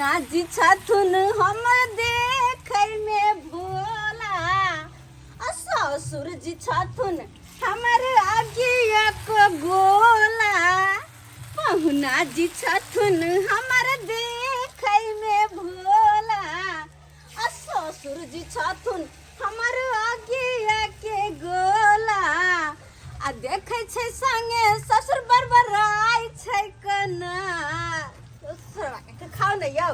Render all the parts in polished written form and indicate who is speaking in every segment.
Speaker 1: पहुना जी छथुन हमर देखै में भोला, आ ससुर जी छथुन हमर अगियक गोला। पहुना जी छथुन हमर देखै में भोला, आ ससुर जी छथुन हमर अगिया के गोला। आ देखै छै संगे ससुर बड़बड़ाइ छै कना। ससुरबा के खाओ ने यौ,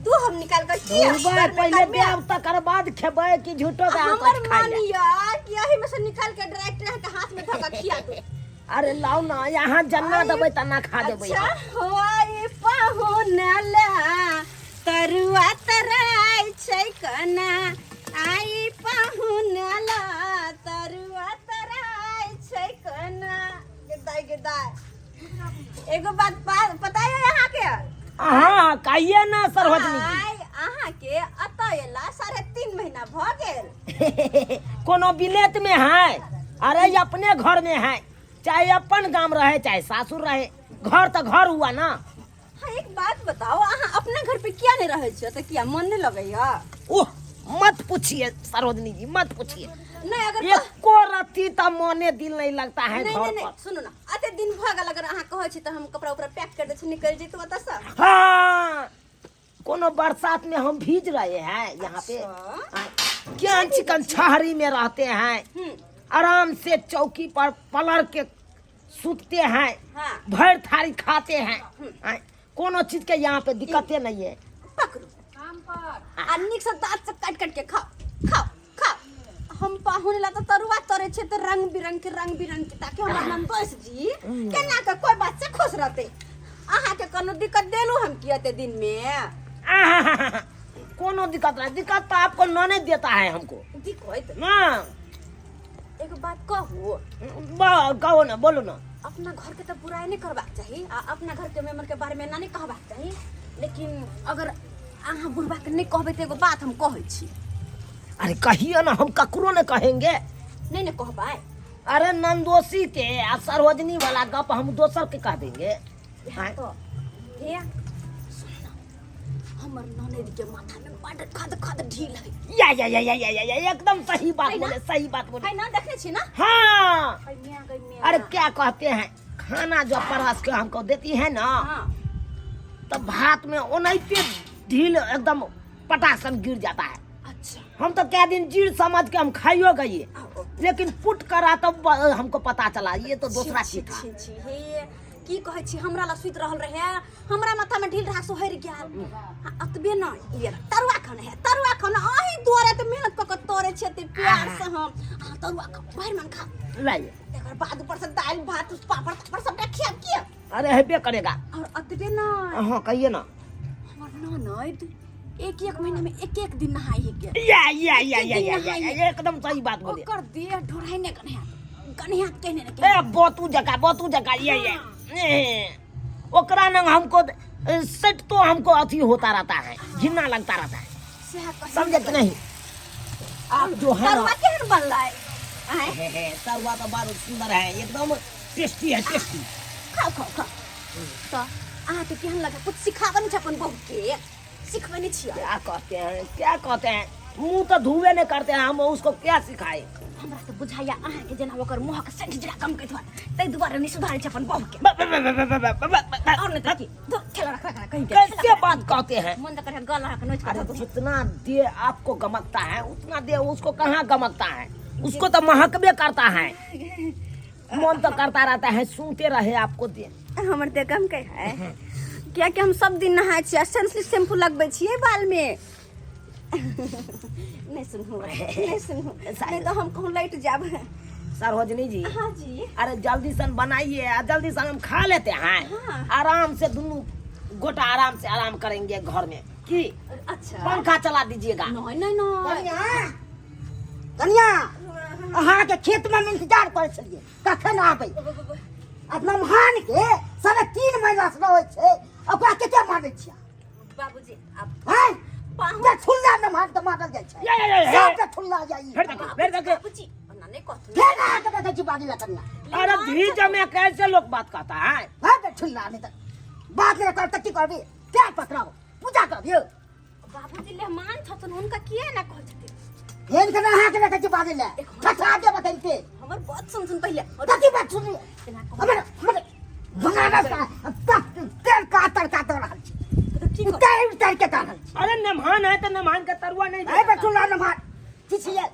Speaker 1: दू हम निकाल के किया
Speaker 2: बुढ़बा
Speaker 1: घर में
Speaker 2: पहिले
Speaker 1: करमे?
Speaker 2: देब तकर बाद खेबै कि झूठो के अहाँ
Speaker 1: हमर
Speaker 2: कुछ खाइ ले?
Speaker 1: मानिया कि एही में से निकाल के डायरेक्ट अहाँ के हाथ में धऽ के खिया दू।
Speaker 2: अरे लाओ ना, यहाँ जन्ना देबै तना खा देबै।
Speaker 1: अच्छा होई पाहुना ला तरुआ तराइ छै कना, आई पाहुना ला तरुआ तराइ छै कना। गे दाइ गे दाइ, एगो बात पता है अहाँ के?
Speaker 2: हाँ कहिए ना सरहोजनी जी।
Speaker 1: आइ अहाँ के अतऽ एला 3.5 महीना भऽ गेल।
Speaker 2: कोनो विलेत में है? अरे अपने घर में है, चाहे अपन गाम रहे चाहे सासुर रहे, घर तो घर हुआ ना।
Speaker 1: हाँ एक बात बताओ, अहाँ अपना घर पे किया नहीं रहे छियै? तऽ किया मन नहीं लगैया?
Speaker 2: ओह मत पूछिए सरोजनी जी, मत पूछिए।
Speaker 1: नहीं अगर
Speaker 2: एको रत्ती तो मने दिल नहीं लगता है
Speaker 1: नहीं
Speaker 2: घर
Speaker 1: नहीं नहीं
Speaker 2: पर।
Speaker 1: सुनू ना, अते दिन भऽ गेल, अगर अहाँ कहै छी तऽ हम कपड़ा उपड़ा पैक कर दै छी, निकलि जैतहुँ ओतऽ सँ।
Speaker 2: हाँ कोनो बरसात में हम भीज रहे हैं यहाँ पे।
Speaker 1: अच्छा।
Speaker 2: हाँ, क्या चिकन छहरी में रहते हैं, आराम से चौकी पर पलर के सुतते हैं,
Speaker 1: हाँ।
Speaker 2: भर थारी खाते हैं। हाँ, कोनो चीज के यहाँ पे दिक्कते नहीं है।
Speaker 1: पकड़ू आ नीक से दांत से काट काट के खाओ खाओ खाओ। हम पाहुन ला तो तरुआ तरे छे तो रंग बिरंग के, रंग बिरंग के, ताकि हमर नंदोस जी केना के कोई बात से खुश रहते। अहाँ के कोनो दिक्कत देलू हम की एते दिन में?
Speaker 2: आहाहाहा, कोनो दिक्कत नहीं, दिक्कत तो आपको ननद देता है हमको।
Speaker 1: दिक्कत
Speaker 2: ना।
Speaker 1: एगो बात कहू?
Speaker 2: कहो ना, बोलो ना।
Speaker 1: अपना घर के तो बुराई नहीं करबाक चाही आ अपना घर के मेम्बर के बारे में ना नहीं कहबाक चाही, लेकिन अगर अहाँ बुढ़बा के नहीं कहबै तऽ एगो बात हम कहै छी।
Speaker 2: अरे कहिए ना, हम ककरो नहीं कहेंगे।
Speaker 1: नहीं नहीं कहबै।
Speaker 2: अरे नंदोसी के आ सरोजनी वाला गप हम दोसर के कह देंगे।
Speaker 1: इएह तो हे सुन ना, हमर ननद के माथा में बड खद खद ढील है।
Speaker 2: या या या या या या, या एकदम सही बात
Speaker 1: है ना?
Speaker 2: बोले, सही बात बोले।
Speaker 1: है ना, देखने छी ना?
Speaker 2: हाँ।
Speaker 1: गई मियाँ, गई मियाँ।
Speaker 2: अरे क्या कहते हैं, खाना जो परस के हमको देती है ना,
Speaker 1: हाँ।
Speaker 2: तो भात में ओनाहिते ढील एकदम पटासन गिर जाता है।
Speaker 1: अच्छा।
Speaker 2: हम तो क्या दिन जीर समझ के हम खाइयो गए, लेकिन पुट करा तब हमको पता चला ये तो दूसरा
Speaker 1: छी,
Speaker 2: चीज था।
Speaker 1: छी, छी, हे की कहै छी, हमरा ला सुति रहल रहे, हमरा माथा में ढील रहा सोहरि गेल। आ, अतबे न ये तरुआ खाना है, तरुआ खाना अही दुआरे त मेहनत क के तोरे छै ते प्यार से हम। अहाँ तरुआ खाओ, भरि मन खाओ।
Speaker 2: लाइए।
Speaker 1: तकर बाद ऊपर से दालि भात पापड़ तापड़ सबटा खियाब किया?
Speaker 2: अरे हेबे करेगा।
Speaker 1: और अतबे न।
Speaker 2: हाँ कहिए ना।
Speaker 1: हमर ननद एक एक महीना में एक एक दिन नहाई है के।
Speaker 2: या या या
Speaker 1: एक
Speaker 2: या
Speaker 1: दिन
Speaker 2: या,
Speaker 1: नहाई
Speaker 2: या,
Speaker 1: है।
Speaker 2: या, एकदम सही बात बोले।
Speaker 1: ओकर देह ढोराई ने गन्हा गन्हा कहने ने।
Speaker 2: ए बोतू जका, बोतू जका, ये ये। ए, ओकरा नंग हमको सेट तो हमको अथी होता रहता है, घिन्ना लगता रहता है।
Speaker 1: सएह कही।
Speaker 2: समझे कि नहीं? आप जो है ना
Speaker 1: तरुआ केहन बनलै? आँय?
Speaker 2: हे, हे, तरुआ तो बड़ सुंदर है, एकदम टेस्टी है, टेस्टी।
Speaker 1: खाओ खाओ खाओ। तो अहाँके केहन लगे? कुछ सिखाबै नहि छै अपन बहू के? सिखबै नहि छियै?
Speaker 2: क्या कहते हैं, क्या कहते हैं, मुंह तो धुए नहीं करते हैं, हम उसको क्या सिखाए?
Speaker 1: हमरा तऽ बुझाइया अहाँके जेना ओकर मुँहक सेंट जरा कम करैत होत, ताहि दुआरे नहि सुधारै छै अपन बहू के।
Speaker 2: ब- ब- ब- ब- ब- ब- ब- ब-
Speaker 1: और नहि तऽ की? धुर, ठेला रख, रख, रख, कहीं के।
Speaker 2: कैसे बात कहते हैं?
Speaker 1: मन तऽ करे गल अहाँके नोचि कऽ
Speaker 2: अरे
Speaker 1: धऽ दू।
Speaker 2: जितना देह आपको गमकता है उतना देह उसको कहाँ गमकता है, उसको तो महकबे करता है। मन तो करता रहता है सुनते रहे आपको दे।
Speaker 1: हमर देह गमकै है कियाकि हम सब दिन नहाय छियै, सनसिल्क शैम्पू लगबै छियै बाल में। नहीं सुनू, नहीं सुनू, नहीं तो हम कहूँ लैट जाब।
Speaker 2: सरोजनी जी।
Speaker 1: हाँ जी।
Speaker 2: अरे जल्दी सन बनाइए, आ जल्दी सन हम खा लेते हैं।
Speaker 1: हाँ।
Speaker 2: आराम से दोनों गोटा आराम से आराम करेंगे घर में। की
Speaker 1: अच्छा।
Speaker 2: पंखा चला दीजिएगा।
Speaker 1: नहीं नहीं नहीं।
Speaker 3: कनिया, कनिया, अहाँके खेत में हम इंतजार करै छलियै कखन आबै। आ नमहान के 3.5 महीना से रहै छै, ओकरा कते मारै छियै?
Speaker 1: बाबूजी, आप
Speaker 3: हैं?
Speaker 1: पाहुन।
Speaker 3: जे ठुल्ला नमहान के मारल जाइ छै।
Speaker 2: या, या, या, या।
Speaker 3: सब के ठुल्ला जाइ।
Speaker 2: फिर देखो, फिर देखो।
Speaker 1: बाबूजी, ओना नहि कहथुन।
Speaker 3: फेर अहाँके देखै छी बाजी ला कनिया।
Speaker 2: अरे धीज में कैसे लोग बात कहता है?
Speaker 3: हाँ, तो ठुल्ला नहीं तो बात नहीं कर, तो की करबी? प्यार पकड़ाओ। पूजा कर यौ।
Speaker 1: बाबूजी मेहमान छथुन, हुनका किया ना कहै छथिन?
Speaker 3: हेन के अहाँ के रखै छी बाजै लए, ठठा देब कहिते।
Speaker 1: हमर बात सुन सुन पहिले।
Speaker 3: कथी बात सुनी?
Speaker 1: एना कहै
Speaker 3: हमर हमर बनारस तक तेल कातर कातर रहल छी।
Speaker 1: तऽ की कर
Speaker 3: उतारि उतारि के रहल छी।
Speaker 2: अरे मेहमान है तो मेहमान का तरुआ नहीं
Speaker 3: अरे
Speaker 2: देगा।
Speaker 3: बेटुल्ला नम्हर की छियै?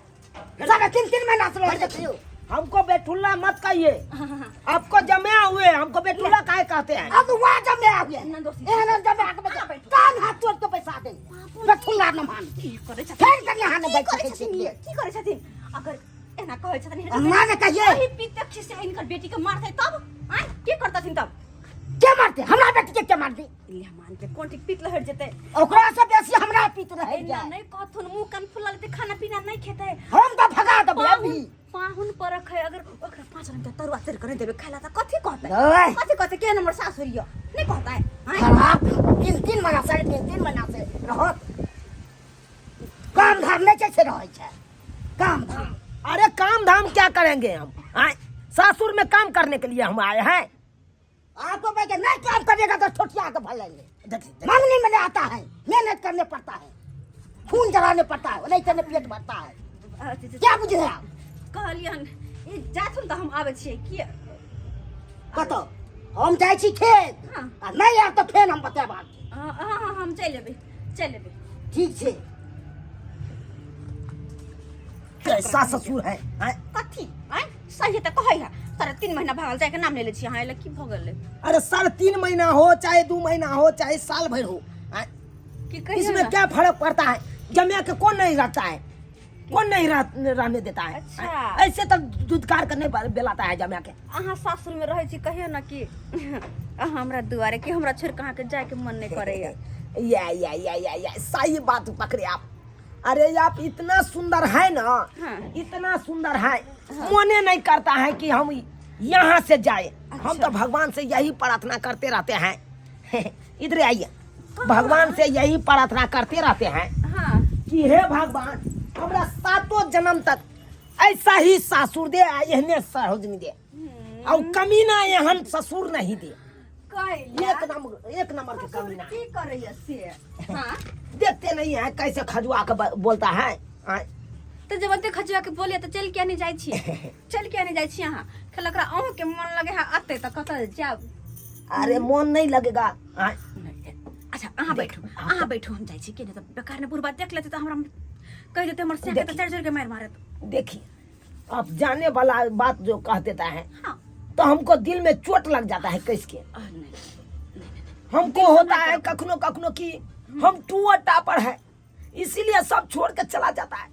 Speaker 3: साढ़े तीन तीन महीना से रहै छियै।
Speaker 2: हमको बेठुल्ला मत कहिए, आपको जमे हुए हमको बेठुल्ला काहे कहते हैं?
Speaker 3: अब वहाँ जमे आबिए।
Speaker 1: ना दोस्ती।
Speaker 3: एहन जमे आके
Speaker 1: अहाँ बैठू।
Speaker 3: कान हाथ तोड़ के पैसा दे बेटुल्ला नम्हर।
Speaker 1: की करै छथिन?
Speaker 3: फेर कनि अहाँ नहि
Speaker 1: की
Speaker 3: बैठ
Speaker 1: करै
Speaker 3: सकै
Speaker 1: छथिन?
Speaker 3: छियै।
Speaker 1: की करै छथिन? अगर एना कहै छथिन
Speaker 3: अम्मा ने कहिए।
Speaker 1: ओही पितक से इनकर बेटी के मारतै तब आँय की करतथिन तब?
Speaker 3: के मारते हमरा बेटी के? के मारते?
Speaker 1: मेहमान के कोन ठीक पीत लहर जेतै।
Speaker 3: ओकरा से बेसी हमरा पीत रहे
Speaker 1: एना
Speaker 3: जाय।
Speaker 1: नहि कहथुन, मुँह कान फुला लेतै, खाना पीना नहि खेतै।
Speaker 3: हम तऽ भगा देबै अभी।
Speaker 1: पाहुन पाहुन पर रखै, अगर ओकरा 5 रंग के तरुआ तर के नहि देबै खाय ला तऽ कथी कहतै?
Speaker 3: नहि।
Speaker 1: कथी कहतै? के नंबर सासुर यऽ नहि कहतै आँय?
Speaker 3: खराब तीन तीन महीना, साढ़े तीन तीन महीना से रहत, काम धाम नहि छै से रहै छै काम धाम।
Speaker 2: अरे काम धाम क्या करेंगे हम? आए सासुर में काम करने के लिए हम आए हैं।
Speaker 3: आपको मैं के नहीं काम करेगा तो छोटिया के भर लेंगे।
Speaker 2: देखिए,
Speaker 3: मांगने में नहीं आता है, मेहनत करने पड़ता है, खून जलाने पड़ता है, नहीं तो पेट भरता है। क्या बुझे आप?
Speaker 1: कहलियन ई जाथुन तऽ हम आबै छियै की।
Speaker 3: कतौ हम जाइ छी खेत।
Speaker 1: हाँ।
Speaker 3: आ नहीं आयब तऽ फेर हम बतायब अहाँके।
Speaker 1: हँ हँ हँ, हम चलि एबै, चलि एबै।
Speaker 3: ठीक छै।
Speaker 2: कैसा ससुर है आँय?
Speaker 1: कथी आँय? सही तऽ कहै है, 3.5 महीना भऽ गेल जाइके नाम ले लै छी अहाँ, एहि लए की भऽ गेलै?
Speaker 2: अरे 3.5 महीना हो चाहे 2 महीना हो चाहे साल भर हो आँय?
Speaker 1: की कहियौ
Speaker 2: इसमें
Speaker 1: ने?
Speaker 2: क्या फर्क पड़ता है? जमिया के कौन नहीं रखता है, कौन नहीं रहने देता है?
Speaker 1: अच्छा।
Speaker 2: आँय? ऐसे तो दुधकार के नहीं बेलाता है जमिया के।
Speaker 1: अहाँ सासुरमे रहै छी, कहियौ ने कि अहाँ हमरा दुआरे कि हमरा छोड़ि कऽ अहाँके जायके मन नहि करैया।
Speaker 2: या या या या या, सही बात पकड़े आप। अरे आप इतना सुंदर है ना।
Speaker 1: हाँ।
Speaker 2: इतना सुंदर है, मने नहीं करता है कि हम यहाँ से जाए। हम तो भगवान से यही प्रार्थना करते रहते हैं। इधर आइए, भगवान से यही प्रार्थना करते रहते हैं कि हे भगवान, हमरा सातों जन्म तक ऐसा ही सासुर दे आ एहने सरोजनी दे और कमीना एहन ससुर नहीं दे।
Speaker 1: कैला
Speaker 2: एक नंबर, एक नंबर के कमीना।
Speaker 1: की करैया से? हाँ।
Speaker 2: देखते नहीं है कैसे खजुआ के बोलता है आय।
Speaker 1: तऽ जब ओते खजुआ के बोलिए तऽ चलि किया नहि जाइ छी? चलि किया नहि जाइ छी अहाँ? खेल ओकरा अहूँके मन लगे है अते तऽ कतऽ जायब?
Speaker 2: अरे मन नहीं लगेगा आय।
Speaker 1: अच्छा अहाँ बैठू, अहाँ बैठू, हम जाइ छी। के नहि तऽ बेकार ने बुढ़बा देख लेतै तऽ हमरा कहि देतै हमर सियाके तऽ चढ़ि चढ़ि के मारि मारत।
Speaker 2: देखिए आप जाने वाला बात जो कह देता है
Speaker 1: हाँ
Speaker 2: तो हमको दिल में चोट लग जाता है। कैस के
Speaker 1: नहीं,
Speaker 2: हमको होता है कखनो कखनो कि हम टूअर टापर है, इसीलिए सब छोड़ के चला जाता है।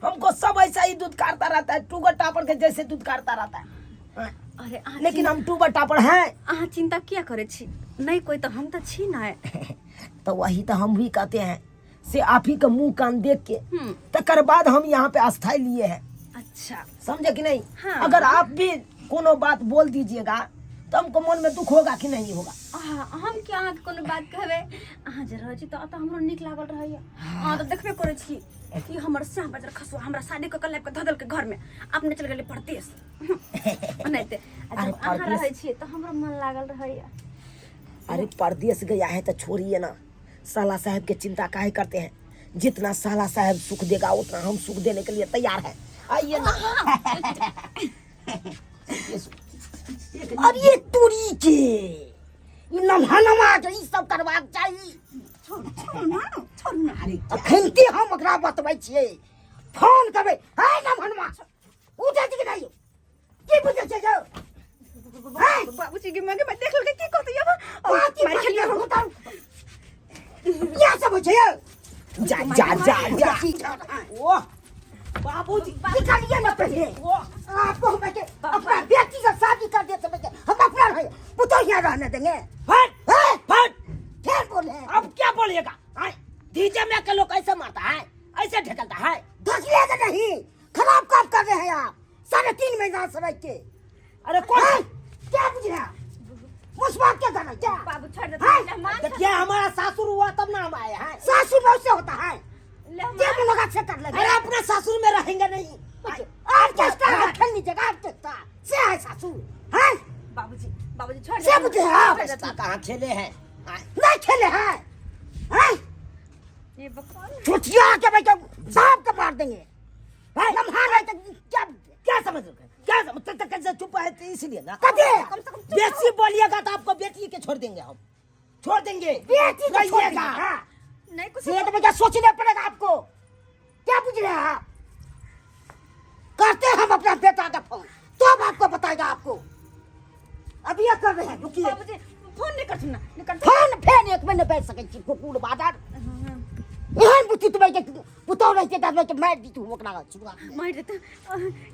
Speaker 2: हमको सब ऐसा ही दूध काटता रहता है, टूगर टापर के जैसे दूध काटता रहता है। हाँ,
Speaker 1: अरे अहाँ
Speaker 2: लेकिन हम टूबर टापर हैं।
Speaker 1: अहाँ चिंता किया करै छी? नहि कोई तऽ हम तऽ छी ने।
Speaker 2: तो वही तो हम भी कहते हैं से आप ही का मुंह कान देख के तकर बाद हम यहाँ पे अस्थाई लिए हैं।
Speaker 1: अच्छा।
Speaker 2: समझे कि नहीं?
Speaker 1: हाँ।
Speaker 2: अगर आप भी कोनो बात बोल दीजिएगा तो हमको मन में दुख होगा कि नहीं होगा?
Speaker 1: हम किया अहाँके कोनो बात कहबै? अहाँ जे रहै छी तऽ ओतऽ हमरो नीक लागल रहैया। अहाँ तऽ देखबे करै छी कि हमर साह बजर खसुआ हमरा शादी कऽ के लाबि कऽ धऽ देलकै घरमे, अपने चलि गेलै परदेश। ओनाहिते आ
Speaker 2: अरे
Speaker 1: जब अहाँ
Speaker 2: परदेश-
Speaker 1: रहै छियै तऽ हमरो मन लागल रहैया।
Speaker 2: अरे परदेश गया है तो छोड़िए ना, साला साहब के चिंता काहे करते हैं? जितना साला साहब सुख देगा उतना हम सुख देने के लिए तैयार है। आइए ना।
Speaker 3: अरे तोरी के ई नमहनमा के ई सब करबाक चाही।
Speaker 1: छोड़ू छोड़ू ना, छोड़ू ना।
Speaker 2: अरे
Speaker 3: अखन हम ओकरा बतबै छियै, फोन करबै। हे नमहनमा, उठै छी कि नहि? की बुझै छै यौ? हैं?
Speaker 1: बाबूजी के मांगे में देख लेलकै, की कहतै अब?
Speaker 3: बाकी
Speaker 1: मारि खेलियै हम।
Speaker 3: बताउ, इएह सब होइ छै यौ?
Speaker 2: जा जा जा जा। ओह बाबूजी।
Speaker 3: निकालिए ना पहले।
Speaker 2: ओह
Speaker 3: आपको हम के अपना बेटी से शादी कर दे समझ, हम अपना रहे पुतोह यहाँ रहने देंगे।
Speaker 2: फट
Speaker 3: हैं?
Speaker 2: फट।
Speaker 3: फिर बोले।
Speaker 2: अब क्या बोलिएगा? आय, डीजे में के लोग ऐसे मारता है, ऐसे ढकलता है।
Speaker 3: धसलेगा नहीं, खराब काम कर रहे हैं आप 3.5 महीना से रह के।
Speaker 2: अरे कौन
Speaker 3: हैं? क्या बुझ रहा मुसवा क्या कर रहा क्या?
Speaker 1: बाबू छोड़ दे।
Speaker 3: हैं?
Speaker 1: मेहमान।
Speaker 2: देखिए हमारा सासुर हुआ तब ना हम आए हैं।
Speaker 3: सासू बहू से होता है।
Speaker 1: मेहमान।
Speaker 3: क्या मुलाकात से कर लेंगे?
Speaker 2: अरे अपना सासुर में रहेंगे नहीं।
Speaker 3: ऑर्केस्ट्रा है, खेल लीजिएगा ऑर्केस्ट्रा से है सासू है।
Speaker 1: बाबूजी, बाबूजी छोड़
Speaker 3: से
Speaker 1: दे।
Speaker 3: बुझे आप।
Speaker 2: ऑर्केस्ट्रा कहाँ खेले हैं? आय,
Speaker 3: नहीं खेले हैं। हैं?
Speaker 1: ये भगवान।
Speaker 3: चुटिया के बेटा सांप के मार देंगे। हैं? लम्हा नहीं तो
Speaker 2: क्या क्या समझ रहे हो? क्या समझ तक तक से चुप है तो इसलिए ना।
Speaker 3: कथी?
Speaker 1: कम से कम चुप
Speaker 2: बेसी बोलिएगा तो आपको बेटी के छोड़ देंगे, हम छोड़ देंगे।
Speaker 3: बेटी को छोड़
Speaker 2: रहिएगा।
Speaker 3: देंगे, हाँ।
Speaker 1: नहीं कुछ
Speaker 3: से तो बेटा सोचने पड़ेगा आपको। क्या पूछ रहे हैं आप? करते हैं हम अपना बेटा का फोन, तो अब आपको बताएगा आपको। अभी ये कर रहे हैं, रुकिए।
Speaker 1: बाबूजी फोन नहीं करथुन ना, नहीं करथुन।
Speaker 3: फोन फेन एक महीने बैठ सकै छी कुकुर बाजार। एहन बुद्धि तुम्हें के पुतौ रह के दादा के मार दी तू ओकरा छुआ।
Speaker 1: मारि देता।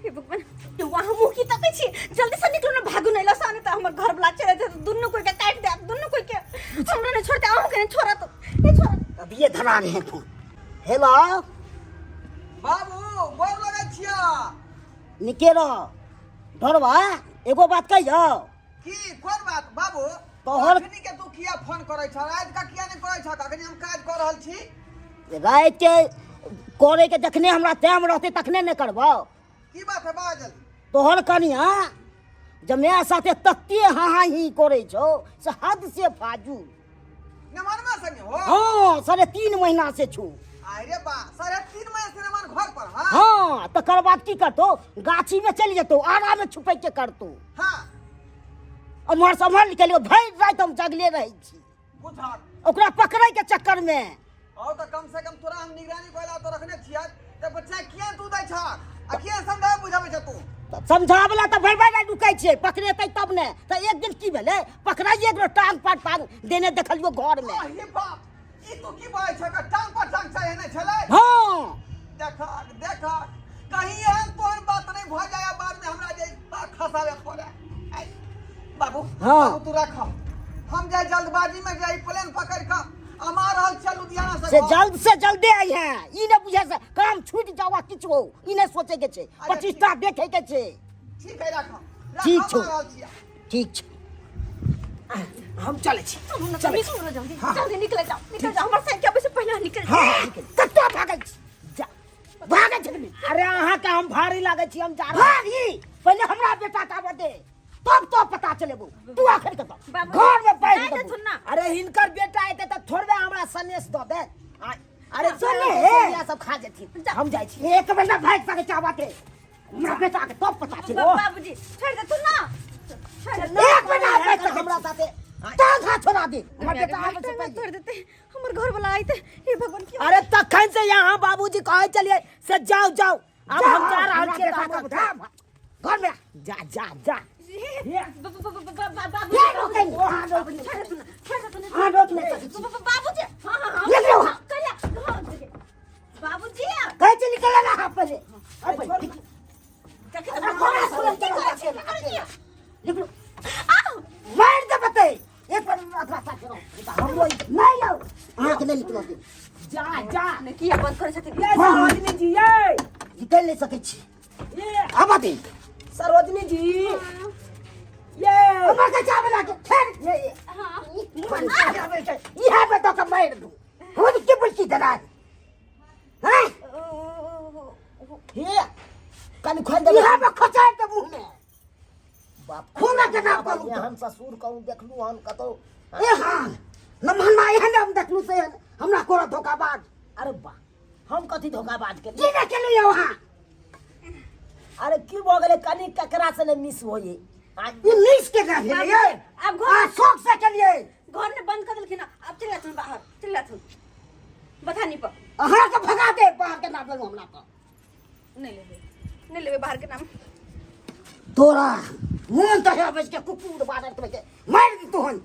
Speaker 1: हे भगवान, तो वहाँ मुँह की तकै छी, जल्दी से निकलू ना, भागू नहीं लसाने त हमर घर वाला चले जात, दुन्नू कोई के काटि देत, दुन्नू कोई के हमरा नहीं छोड़ते, अहूँ के नहीं छोड़त, नहीं छोड़त।
Speaker 3: अभी ये धरा रहे हैं फोन। हेलो
Speaker 4: बाबू गोर लगै छिया।
Speaker 3: निके रह ढोरबा, एगो बात कहियो।
Speaker 4: की कोन बात बाबू?
Speaker 3: तोहर-
Speaker 4: अखनी के तू किया फोन करै छ, राति का किया नहीं करै छ? अखनी हम काज कऽ रहल छी।
Speaker 3: राति के करे के जखने हमरा टाइम रहते तखने ने करबो।
Speaker 4: की बात है बाजल?
Speaker 3: तोहर कनिया जमाया साथे तत्ते हाँ हाँ ही करे छौ से हद से फाजू।
Speaker 4: नमनमा संगे हो?
Speaker 3: हाँ, 3.5 महीना से छू।
Speaker 4: अरे बा, 3.5 महीना से नमन घर पर? हाँ।
Speaker 3: हाँ, तकर बाद की करतो, गाछी में चलि जेतो, आरा में छुपै के करतो।
Speaker 4: हाँ।
Speaker 3: उम्हर से उम्हर निकलियो, भरि राति हम जगले रहै छी।
Speaker 4: बुझल।
Speaker 3: ओकरा पकड़ै के चक्कर में।
Speaker 4: और तो कम से कम तोरा हम निगरानी कोइला तो रखने छियै, त बच्चा किया तू दै छ आ किया समझाबै बुझाबै छ तू?
Speaker 3: समझाबला तऽ भरि भरि राति रुकै छै, पकड़ेतै तब ने। तऽ एक दिन की भेलै, पकड़ाइए गेलो, टांग पर टांग देने देखलियो घर में।
Speaker 4: अहे बाप, ई तू की बाजै छ? टांग पर टांग चढ़ेने छलै?
Speaker 3: हाँ।
Speaker 4: देख देख, कहीं एहन तोहर बात नहीं भऽ जाय बाद में हमरा जे खसाबे पड़े। बाबू।
Speaker 3: हाँ।
Speaker 4: बाबू तू रख, हम जाय जल्दबाजी में जाय प्लेन पकड़ कऽ हम आ रहल छियै लुधियाना से।
Speaker 3: से जल्द से जल्दी आई है, ई ने बुझे से काम छूट जावा किछु हो, ई ने सोचे के छै, 25टा देखे के छै।
Speaker 4: ठीक है, राख।
Speaker 3: ठीक छौ। ठीक छौ,
Speaker 2: हम चले छी।
Speaker 1: चलू ना, निकलू ना जल्दी जल्दी, निकले जाओ, निकल जाओ, हमर साइकिल अबै से पहिले निकल जाओ।
Speaker 3: हाँ, कत्तो भागै छी?
Speaker 2: जा।
Speaker 3: भागै छी?
Speaker 2: अरे अहाँ के हम भारी लागै छी, हम जा रहल।
Speaker 3: भारी पहिले हमरा बेटा का दे, तब तो पता चलेबो तू आखिर कत
Speaker 1: बाबू,
Speaker 3: घर में बैठ
Speaker 1: जाय
Speaker 3: देबो।
Speaker 1: देथुन ना।
Speaker 2: अरे हिनकर बेटा एते तऽ थोड़बे हमरा सनेस दऽ दे। अरे
Speaker 3: सनेस?
Speaker 2: सनेस सब खा जेथिन, हम जाइ छी।
Speaker 3: एक महीना भागि सकै छै आबते हमरा बेटा के, तब पता चलेबो।
Speaker 1: बाबूजी छोड़ देथुन ना, छोड़ देथुन।
Speaker 3: एक महीना भागि सकै
Speaker 2: हमरा साथे
Speaker 3: टांग हाथ छोड़ा दे हमर बेटा आबै से पहिले।
Speaker 1: तोड़ देते, हमर घर वाला आइते, हे भगवान की।
Speaker 2: अरे तखन से यहाँ बाबूजी कहै चलिए से जाओ जाओ, अब हम जा रहल
Speaker 3: हमरा
Speaker 2: छियै।
Speaker 3: बेटा के बुझा, घर में
Speaker 2: जा जा जा।
Speaker 1: बाबूजी
Speaker 3: ये रोकै नहीं, वहाँ रोक नहीं।
Speaker 1: छोड़ देथुन ना, छोड़ देथुन ना।
Speaker 3: हाँ, रोक नहीं सकै छी।
Speaker 1: बाबूजी, हाँ हाँ हाँ।
Speaker 3: निकलो वहाँ।
Speaker 1: कहिया, हाँ, बाबूजी
Speaker 3: कहै छी निकले ना हाँ पहिले। अरे
Speaker 2: छोड़।
Speaker 1: देखिए,
Speaker 3: अरे कोना सुनल
Speaker 1: की करै छियै, की करै छियै?
Speaker 3: निकलो।
Speaker 1: आउ।
Speaker 3: मारि देबै तै। एक बार अथवा साथे रहो। हमरो नहीं लाओ। अहाँके नहि निकलऽ देब।
Speaker 2: जा जा।
Speaker 1: नहि, किया बंद करै छथिन?
Speaker 2: ये सरोजनी जी, ये
Speaker 3: निकलि नहि सकै छी।
Speaker 2: ये
Speaker 3: आबऽ दे।
Speaker 2: सरोजनी जी, ये
Speaker 3: हमर के चावल के खेर ये ये।
Speaker 1: हाँ।
Speaker 3: इहे में दऽ के मारि दू। हुन के बुलकी देना है? हैं?
Speaker 2: हे कनि खोलि देबै।
Speaker 3: इहे में खसारि दे मुँह में।
Speaker 2: बाप
Speaker 3: खून के नाम कहू।
Speaker 2: एहन ससुर कहूँ देखलू हन कतौ?
Speaker 3: एहन नमहनमा एहन हम देखलू से हमरा कोरा धोखाबाज।
Speaker 2: अरे बा, हम कथी धोखाबाज के
Speaker 3: की ने केलू यौ अहाँ?
Speaker 2: अरे की भऽ गेलै, कनि ककरा से ने मिस होइए।
Speaker 3: ई मिस के ना भेलै?
Speaker 1: आब घर
Speaker 3: आ शौक से केलियै।
Speaker 1: घर ने बंद कर देलखिन, आब चलि जाथुन बाहर, चलि जाथुन बथानी पर।
Speaker 3: अहाँ के भगा दे, बाहर के नाम लेलहुँ हमरा पर।
Speaker 1: नहि लेबै, नहि लेबै बाहर के नाम।
Speaker 3: तोरा मोन तऽ है बच के कुकुर बादर के मारि दी तोहन,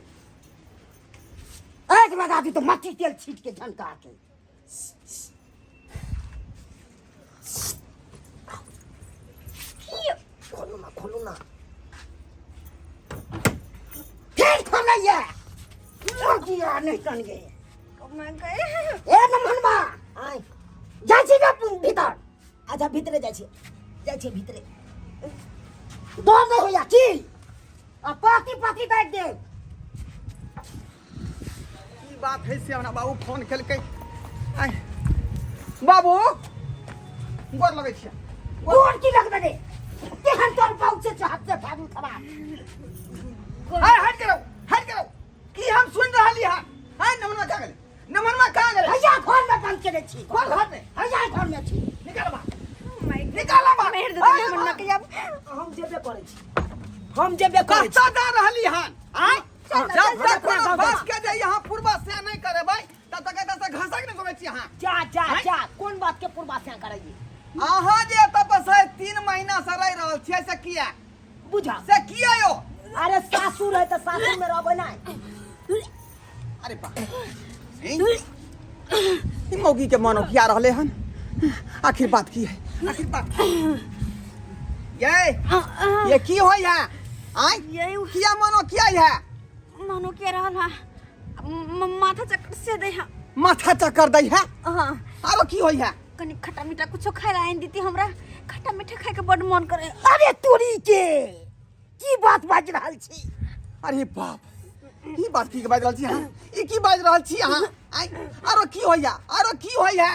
Speaker 3: आगि लगा दी तो मट्टी तेल छीट के झनका के।
Speaker 1: की
Speaker 2: खोलू ना, खोलू ना।
Speaker 3: फेर खोलैया किया नहि कन गे?
Speaker 1: मैं गए।
Speaker 3: ए नमहनमा,
Speaker 2: आय
Speaker 3: जाइ छी ने भीतर?
Speaker 2: अच्छा, भीतरे जाइ छियै, जाइ छियै भीतरे।
Speaker 3: डर नहि होइया की? आ पाकी पाकी दाबि देब।
Speaker 4: की बात है से हमरा बाबू फोन केलकै। आय बाबू, गोर लगै छियै।
Speaker 3: गोर की लगबे रे? केहन तोर बाबू से हाथ से फागुन खराब।
Speaker 4: हाय, हट करो, हट करो। की हम सुन रहली हन? हाय नमना, क्या गेलै? नमनमा कहाँ गेलै?
Speaker 3: हैया घर में बंद केने छी।
Speaker 4: कोन घर में?
Speaker 3: हैया घर में छी।
Speaker 4: निकाल बा, निकाल बा।
Speaker 1: मेहर देते नमनमा के अब।
Speaker 2: हम जेबे करै छी, हम जेबे करै छी।
Speaker 4: कतऽ जा रहली हन? आँय,
Speaker 1: चल,
Speaker 4: जब
Speaker 1: चल,
Speaker 4: तक
Speaker 2: चल,
Speaker 4: कोनो
Speaker 2: चल,
Speaker 4: बस के जे यहाँ पूर्वा से नहीं करेबै तब तक एतऽ से घसक नहि सकै छी अहाँ।
Speaker 2: जा जा जा, कोन बात के पूर्वास्या करैये?
Speaker 4: अहाँ जे एतऽ बस 3 महीना से रहि रहल छियै से किया?
Speaker 2: बुझा
Speaker 4: से किया यौ?
Speaker 2: अरे सासुर है तऽ सासुर में रहबै नहि।
Speaker 4: अरे बा, ई मौगी के मन किया रहले हन? आखिर बात की है? आखिर बात की है? ये ये की होय है? आय,
Speaker 1: ये
Speaker 4: किया मनो किया है?
Speaker 1: मनो के रहल हा, माथा चक्कर से दे हा।
Speaker 4: माथा चक्कर दै है?
Speaker 1: हाँ।
Speaker 4: आरो की होय है?
Speaker 1: कनी खट्टा मीठा कुछो खाए ला आनि दीती हमरा, खट्टा मीठा खाए के बड मन करे।
Speaker 3: अरे तोरी के की बात बाजि रहल छी?
Speaker 4: अरे बाप, ई बात की बाजि रहल छी अहाँ? ई की बाजि रहल छी अहाँ? आय, आरो की होइया? आरो की होइया?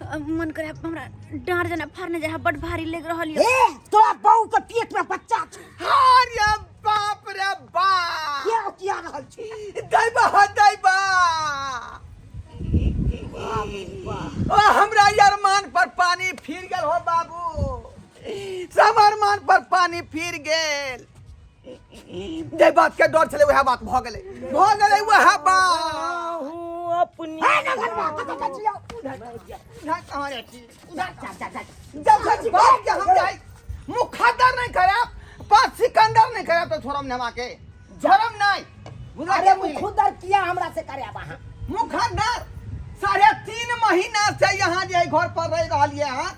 Speaker 1: मन करे हमरा डाँड़ जेना फाड़ने जाय, बड भारी लग रहल ये।
Speaker 3: ए तोरा बहू के पेट में बच्चा छै।
Speaker 4: अरे बाप रे बाप,
Speaker 3: के किया रहल छी?
Speaker 4: दैबा हो दैबा, ओ हमरा अरमान पर पानी फिर गेल हो बाबू, सब अरमान पर पानी फिर गेल। जे बात के डर छलै वएह बात भऽ गेलै, भऽ गेलै वएह बात।
Speaker 2: हूँ, अपनी
Speaker 3: ए ना घरवा कतऽ जाइ छी यौ?
Speaker 4: उधर कहाँ जाइ छी?
Speaker 3: उधर जा जा जा।
Speaker 4: जब तक बाप के हम जाइ मुखदर नहीं करब, पाँच सिकंदर नहीं करब तो छोड़म नहीं हमाके, छोड़म नहीं। बुझला
Speaker 2: अरे
Speaker 4: के बुझली?
Speaker 2: मुखदर किया हमरा से करे अब अहाँ?
Speaker 4: मुखदर 3.5 महीना से यहाँ जे घर पर रह रहलियै हँ,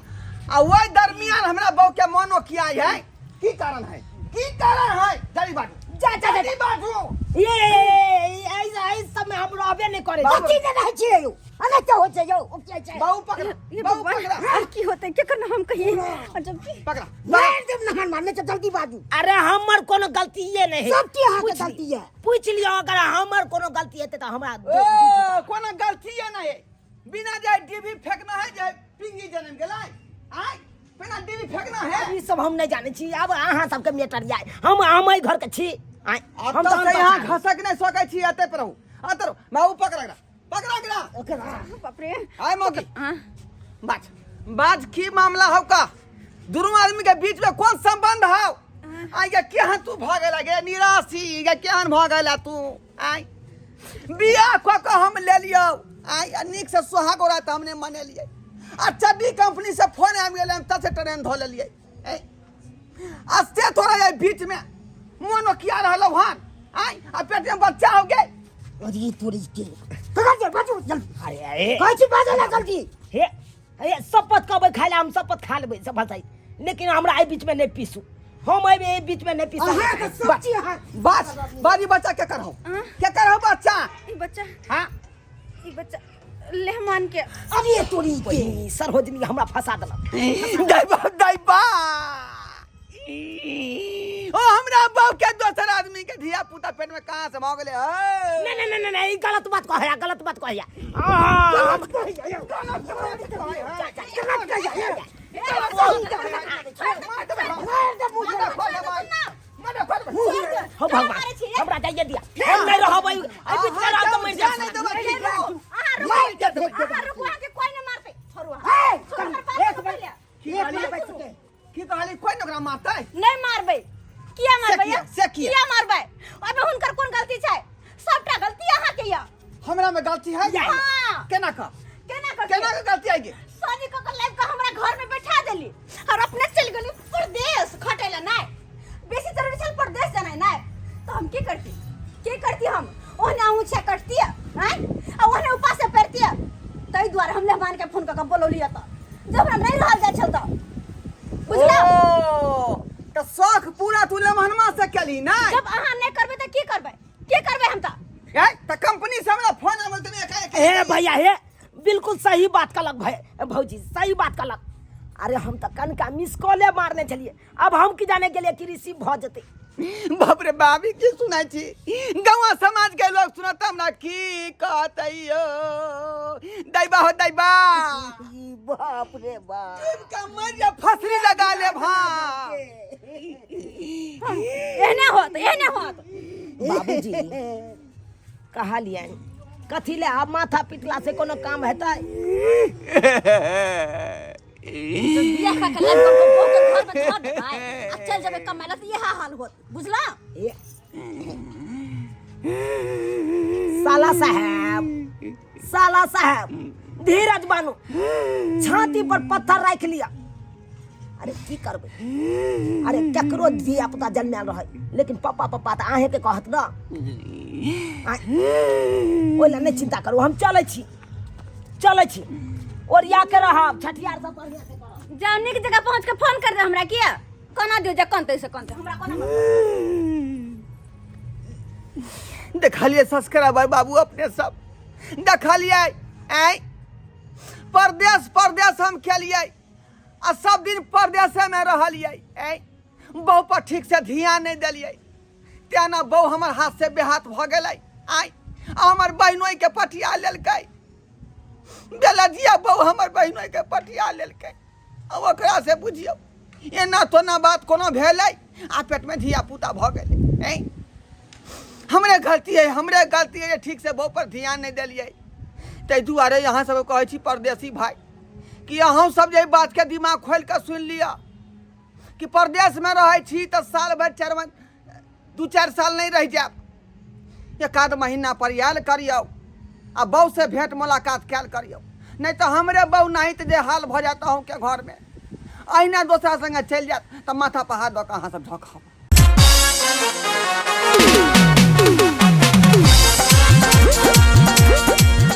Speaker 4: आ वही दरमियान हमरा बहू के मनो किया है, की कारण है? की कारण है? जल्दी बाजू,
Speaker 2: जा जा जा।
Speaker 4: जल्दी बाजू।
Speaker 2: ये ऐसा ऐसा सब में हम रहबे नहीं करे।
Speaker 4: बाबू।
Speaker 3: कथी ने रहै छियै यौ? अना क्या होइ छै यौ? ओ की होइ छै?
Speaker 4: बहू पकड़ा,
Speaker 1: ये
Speaker 4: बहू
Speaker 1: भगवान,
Speaker 4: पकड़ा,
Speaker 1: आब की होतै? केकर नाम हम कहियै? और जब की
Speaker 4: पकड़ा।
Speaker 3: मारि देब नहन मारने से, जल्दी बाजू।
Speaker 2: अरे हमर कोनो गलतीये नहीं है।
Speaker 3: सब की अहाँके
Speaker 2: पूछ
Speaker 3: गलती है।
Speaker 2: पूछ लियो, अगर हमर कोनो गलती हेतै तऽ हमरा
Speaker 4: ओ कोनो गलती है नहीं, बिना जाए डीबी फेंकना है, जाए पिंगी जनम गेलै। आय बिना डीबी फेंकना है।
Speaker 2: ई सब हम नहीं जानै छी। अब अहाँ सबके मैटर जाय, हम एहि घर के छी। आँय,
Speaker 4: अब
Speaker 2: हम
Speaker 4: तो
Speaker 2: तऽ
Speaker 4: से यहाँ
Speaker 2: हम
Speaker 4: घसक नहीं सकै छी, एते पर रहू, एते रहू। बाबू पकड़ा एकरा, पकड़ा एकरा।
Speaker 3: ओकरा
Speaker 1: बाप रे।
Speaker 4: आय मौगी,
Speaker 1: हाँ
Speaker 4: बाज बाज, की मामला हौ का? दुनू आदमी के बीच में कौन संबंध हौ? आय गे केहन तू भऽ गेला गे निराशी, गे केहन भऽ गेला तू? आय बियाह कऽ कऽ हम लेलियौ, आय आ नीक से सोहाग रात हमने मनेलियै, आ चड्डी कंपनी से फोन आबि गेलै, हम तब से ट्रेन धऽ लेलियै। ए आ से थोड़ा एहि बीच में मोनो किया रहलौ हन? आय आ पेट में बच्चा हो गेल।
Speaker 3: अरे तोरी के कहाँ जे बाजू जल्दी।
Speaker 2: अरे अरे
Speaker 3: कहै छी बाजू ना जल्दी।
Speaker 2: हे हे, शपथ कहबै खाय ला, हम शपथ खा लेबै शपथ है, लेकिन हमरा एहि बीच में नहीं पीसू, हम एहि बीच में नहीं पीसू।
Speaker 3: अहाँके सब चीज अहाँ
Speaker 4: बस बाजी, बच्चा के करहो?
Speaker 1: हाँ?
Speaker 4: के करहो बच्चा?
Speaker 1: ई बच्चा,
Speaker 4: हाँ
Speaker 1: ई बच्चा लेहमान के।
Speaker 3: अरे तोरी के
Speaker 2: सरोजनी हमरा फंसा देलक।
Speaker 4: दैबा दैबा, ओ हमरा बाप के दोसर आदमी के धिया पुता पेट में कहाँ से भऽ गेलै?
Speaker 2: नहीं नहीं नहीं नहीं, ई गलत बात कहया, गलत बात कहया।
Speaker 3: गलत कहैया यौ, गलत कहैया यौ। मारि दे मुँह से।
Speaker 2: हो भगवान, हमरा जाइए दिया, हम नहीं रहबै एहि बीच में, रहब तऽ मरि जायब।
Speaker 1: अहाँ रुकू,
Speaker 3: मारि के भेज देबै।
Speaker 1: अहाँ रुकू, अहाँके कोई नहि मारतै। छोड़ू अहाँ।
Speaker 3: हे,
Speaker 1: छोड़ू, हमर बात
Speaker 3: एक
Speaker 1: सुनू
Speaker 3: मिनट,
Speaker 1: पहिले।
Speaker 3: एक मिनट बैस के।
Speaker 4: की कहली? कोई ने ओकरा मारतै?
Speaker 1: नहि मारबै। किया मारबै?
Speaker 4: किया? से किया?
Speaker 1: किया मारबै? ओहिमे हुनकर कोन गलती छै? सबटा गलती अहाँके यऽ।
Speaker 4: हमरा में गलती है?
Speaker 1: हाँ।
Speaker 4: केना का?
Speaker 1: केना कऽ?
Speaker 4: केना के गलती आई गे?
Speaker 1: शादी कऽ के लाबि कऽ हमरा घर में बैठा देली और अपने चलि गेली परदेश खटै ला। नहि बेसी जरूरी छल परदेश जेनाइ? नहि तऽ हम की करती, की करती हम? ओहने अहूँ छै कटती आँय, आ ओहने उपासे पड़ती। ताहि दुआरे हम मेहमान के फोन कऽ के बोलौली एतऽ, जब हमरा नहि रहल जाइ छल तऽ बुझलौ।
Speaker 4: ओ तऽ शौख पूरा तू लेमहनमा से केली ना?
Speaker 1: जब अहाँ नहि करबै तऽ की करबै, की करबै हम तऽ?
Speaker 4: ए तऽ कंपनी से हमरा फोन आबल तऽ एकाएक।
Speaker 2: हे भैया हे, बिल्कुल सही बात कहलक भाई, भौजी सही बात कहलक। अरे हम तऽ कनका मिस कॉले मारने छलियै, अब हम की जाने गेलियै कि रिसीव भऽ जेतै।
Speaker 4: बाप रे बाप, ई की सुनाइ छी? गाँव समाज के लोग सुनत हमरा की कहतै यौ? दैबा हो दैबा,
Speaker 3: ई बाप रे बाप,
Speaker 4: का मर जा, फसरी लगा ले भा।
Speaker 1: एहने होत, एहने होत।
Speaker 2: बाबूजी कहलियनि, कथी ले आब माथा पिटला से कोनो काम हेतै?
Speaker 1: बियाह कऽ के लाइब कऽ बहू के घर में धऽ देबै आ चलि जेबै कमाय लए तऽ इएह हाल होत, बुझलौ?
Speaker 2: ए, साला साहेब, साला साहेब, धीरज बानू, छाती पर पत्थर राखि लिया। अरे की करबै? अरे केकरो धिया पुता जन्मायल रहै, लेकिन पप्पा पप्पा तऽ अहेंके कहत न। ओहि लए नहि चिन्ता करू, हम चलै छी, चलै छी, ओरिया के रहब, छठियार सब बढ़िया से करब।
Speaker 1: जाउ, नीक जगह पहुँच के फोन कर दे हमरा। किया कोना दियौ जे कनतै से कनतै, हमरा कोना मतलब?
Speaker 4: देखलिए सब्सक्राइबर बाबू, अपने सब देखलिए आय, परदेश परदेश हम खेलिए आ सब दिन परदेशे में रहलिए, आय बहू पर ठीक से ध्यान नहीं दिलिए, तेना ना बहू हमर हाथ से बेहाथ भ गेलै आय, आ हमर बहिनोई के पटिया लेलकै, बेलजिया बहू हमर बहिनोई के पटिया लेलकै। आ ओकरा से बुझियौ एना तोना बात कोनो भेलै आ पेट में धिया पुता भऽ गेलै। ऐं हमरे गलती है, हमरे गलती है, ठीक से बहू पर ध्यान नहीं देलियै। ताहि दुआरे अहाँ सब कहै छी परदेसी भाई कि अहूँ सब जे बात के दिमाग खोलि कऽ सुनि लिअ कि परदेश में रहै छी तऽ साल भरि चारि महीना दू चारि साल नहीं रहि जायब, एक आध महीना पर आयल करियौ आ बहू से भेंट मुलाकात कयल करियौ, नहीं तऽ हमरे बहू नहीं तऽ जे हाल भऽ जायत अहूँके घरमे, अहिना दोसरा संगे चलि जायत तऽ माथा पर हाथ दऽ कऽ अहाँ सब झोंकब।